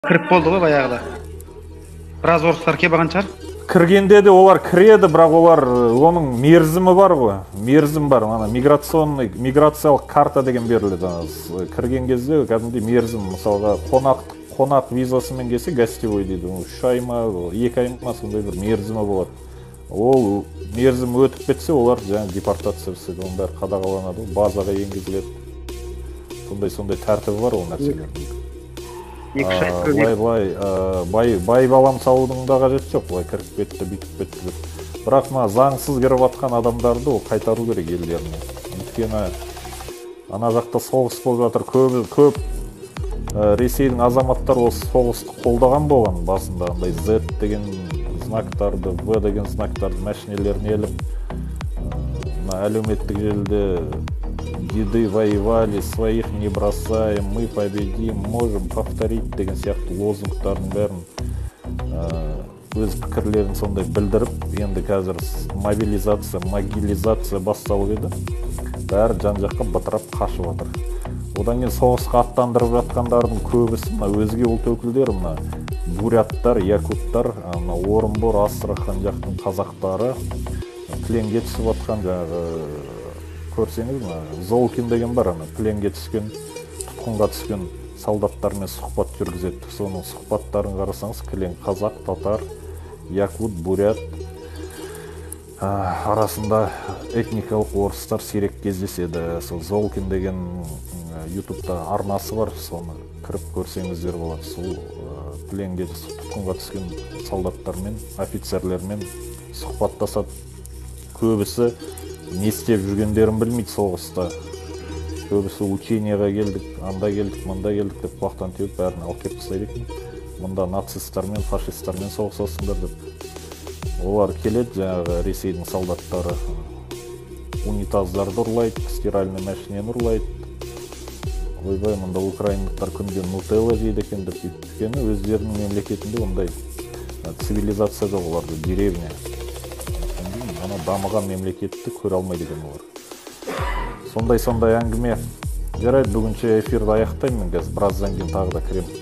Кіріп болды ғой баяғыда. Біраз орыстар келіп алған шығар. Кіргенде де олар кіреді, бірақ олар, оның мерзімі бар ғой. Мерзім бар. Ана миграционный, миграциялық карта деген беріледі. Ана кірген кезде кәдімгідей мерзім, мысалға, қонақ визасымен келсе, гостевой дейді, ол 3 ай ма, 2 ай ма, сондай бір мерзімі болады. Ол мерзім өтіп кетсе, олар жаңағы депортация жасайды, оның бәрі қадағаланады, базаға енгізіледі. Сондай тәртібі бар ол нәрселердің. Екі үш ай Былай, бай балам салудың да қажеті жоқ, былай кіріп кетті, бүйтіп кетті деп. Бірақ мына заңсыз кіріп жатқан адамдарды ол қайтару керек елдеріне. Өйткені ана жақта соғыс болып жатыр, көп, Ресейдің азаматтары осы соғысты қолдаған болған басында, андай Z деген знактарды, В деген знактарды мәшинелеріне іліп, мына әлеуметтік желіде «Деды воевали, своих не бросаем, мы победим, можем повторить» деген сияқты лозунгтардың бәрін, өз пікірлерін сондай білдіріп, енді қазір мобилизация, могилизация басталып еді, бәрі жан-жаққа бытырап қашып жатыр. Одан кейін соғысқа аттандырып жатқандардың көбісі мына өзге ұлт өкілдері, мына буряттар, якуттар, мына Орынбор, Астрахан жақтың қазақтары пленге түсіп жатқан, жаңағы көрсеңіз, мына Золкин деген бар, ана пленге түскен, тұтқынға түскен солдаттармен сұхбат жүргізеді. Соның сұхбаттарын қарасаңыз, кілең қазақ, татар, якут, бурят, арасында этникалық орыстар сирек кездеседі. Сол Золкин деген, ютубта арнасы бар, соны кіріп көрсеңіздер болады. Сол, пленге, тұтқынға түскен солдаттармен, офицерлермен сұхбаттасады. Көбісі не істеп жүргендерін білмейді соғыста. Көбісі учениеға келдік, анда келдік, мында келдік деп құлақтан теуіп бәрін алып келіп тастайды екен. Мында нацисттармен, фашисттармен соғысасыңдар деп. Олар келеді, жаңағы Ресейдің солдаттары унитаздарды ұрлайды, стиральный машинені ұрлайды. Ойбай, мында украиндықтар күнде нутелла жейді екен деп, өйткені өздерінің мемлекетінде ондай цивилизация жоқ, оларда деревня. Ана дамыған мемлекетті көре алмайды екен олар. Сондай-сондай әңгіме. Жарайды, бүгінше эфирді аяқтаймын мен, қазір біраздан кейін тағы да кіремін.